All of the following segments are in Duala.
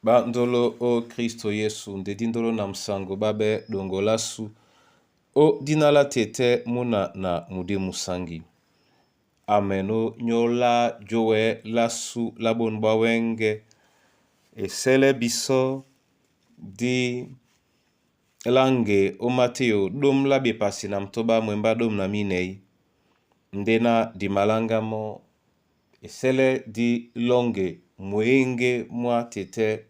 Ba ndolo o Kristo Yesu nde dindolo na musango babe dongolasu o dina la tete muna na mudimu sangi. Amen o nyola jowe lasu la bonu bwa wenge esele biso di lange o Mateyo dom la bepasi na mtoba mwemba dom na minei ndena di malanga mo esele di longe mwenge mwa tete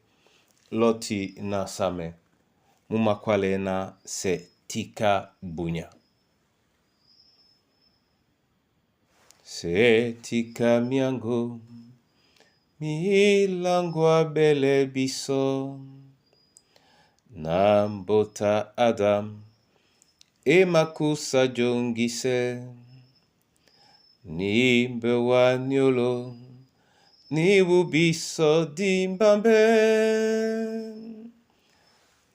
loti na same mu makwalɛna se tika bunya. Se tika miango milangwa bele biso na mbota Adam emakusa jongise ni mbewa nyolo ni bubiso dimbambe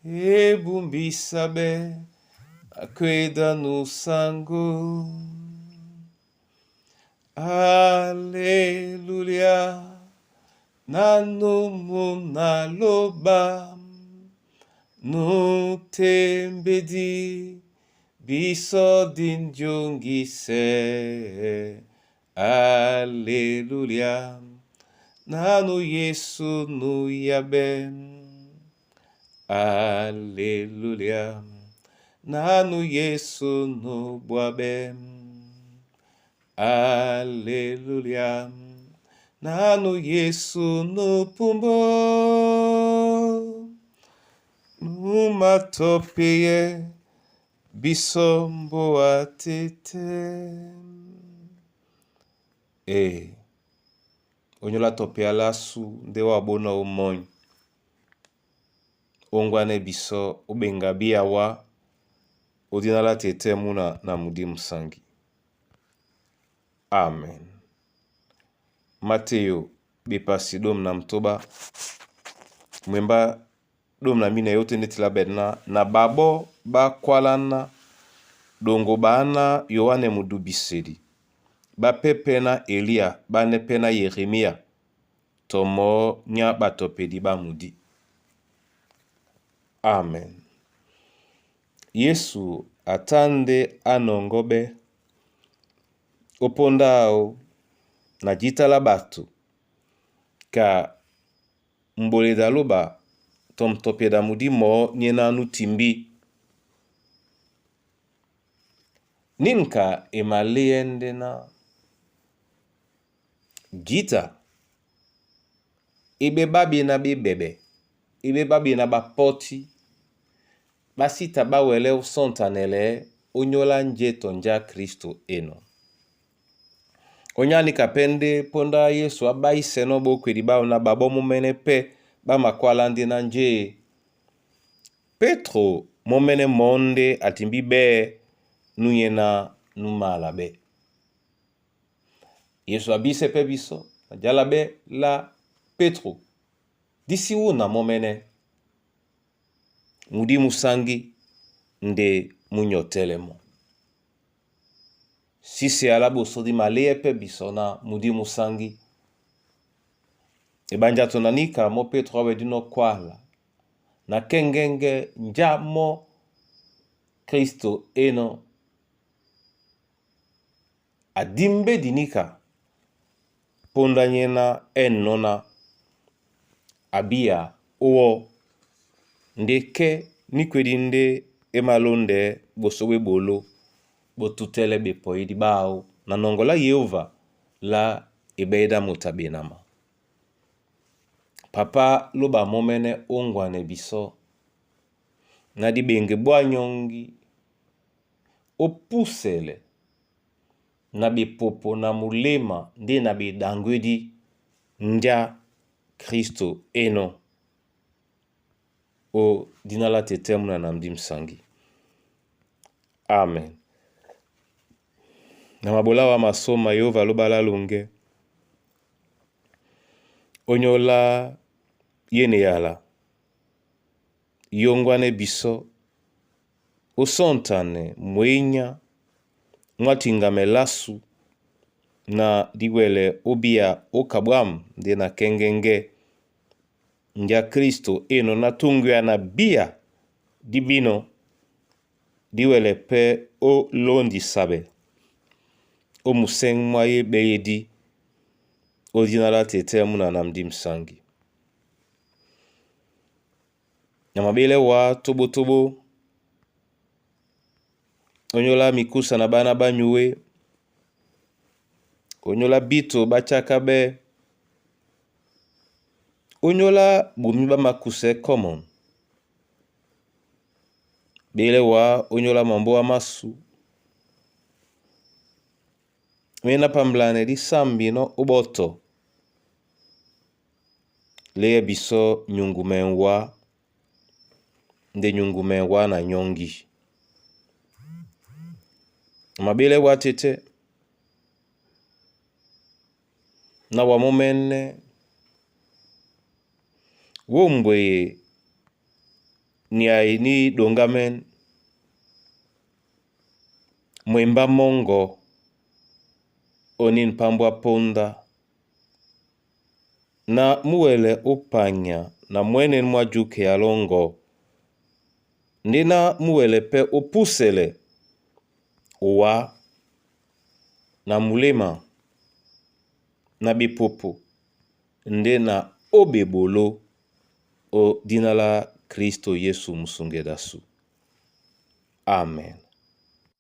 ebumbisabe akweda no sango. Aleluya nanu munaloba nutembedi biso dinjongise. Aleluya nanu Yesu nuyabe. Aleluya nanu Yesu nubwabe. Aleluya nanu Yesu nupumbo numatopeye biso mboa tete. E onyola topea lasu nde wa bona omony ongwane biso obenga biawa odina la tete muna na mudimu sangi. Amen. Mateyo bepasi dom na mtoba mwemba dom na minei ote ndeti la bedna na babo bakwalana dongo bana Yohane mudubiseli bapepe na Elia banepe na Yeremia tomo nya batopedi bamudi. Amen. Yesu atande anongobe opondao na jita la bato ka mboleda loba tomtopeda mudi mo nyena nu timbi ninka emaliende na jita ebe babi na bebebe ebe babi na bapoti basita bawele usontanele onyola njeto nja Kristo eno. Onyani kapende ponda Yesu abaiseno bokwedi bao na babo momene pe bamakwala ndi na nje. Petro momene monde atimbi be nuyena numala be. Yesu abise pe biso na be la Petro disi una momene mudi musangi nde munyotelemo. Sisi ala boso di maleye pe biso na mudi musangi. Ebanja tonanika mo Petro awe dino kwala na kengenge nja mo Kristo eno adimbe dinika ponda nyena enona abia owo nde ke nikwedi nde emalonde boso bwe bolo botutele bepoidi bao na nongola Yehova la ebeida motabenama. Papa loba momene ongwane biso na dibenge bwanyongi opusele na bepopo na molema nde na bedangwedi ndia Kristo eno o dina la tete muna na mdi msangi. Amen. Na mabola wa masoma Yehova loba lunge onyola yene yala yongwane biso osontane mwenya mwatingame lasu na diwele obia okabwam nde na kengenge Ngia Kristo eno ná túŋgwíaná bíya dí bínɔ̄ dí wɛlɛ pɛ́ ó lóndisabɛ ó musɛ́ŋ mwá yé ɓeyédí ó dína lá tetɛ́ mú na nám dí msáŋgi. Na maɓélɛ́ wǎ tóɓótóɓó, ónyólá mikúsa na ɓána ɓá nyué, ónyólá bíto ɓá chákáɓɛ́, ónyólá ɓomí ɓá makusɛɛ́ kɔ́mɔ̀n, ɓélɛ́ wǎ ónyólá mambóa másu, méná pamblanɛ dí sámbinɔ́ ó ɓɔ́tɔ, léyɛ́ bisɔ́ nyuŋgumɛ ŋwá ndé nyuŋgumɛ ŋwá na nyɔ́ŋgi. Na maɓélɛ́ wǎ tetɛ́, na wa mɔ́mɛ́nɛ́ wómbweye nyay ní ɗoŋgámɛ́n, mwembá mɔ́ŋgɔ onín pámbwá póndá na múwɛlɛ ó panya na mwɛ́nɛ́n mwá júkɛ a lɔ́ŋgɔ̄ ndé ná múwɛlɛ pɛ́ ó púsɛlɛ owá na muléma na ɓepopo ndé na ó ɓeɓoló ó dína lá Kristo Yesu Musungɛ ɗasu. Amen.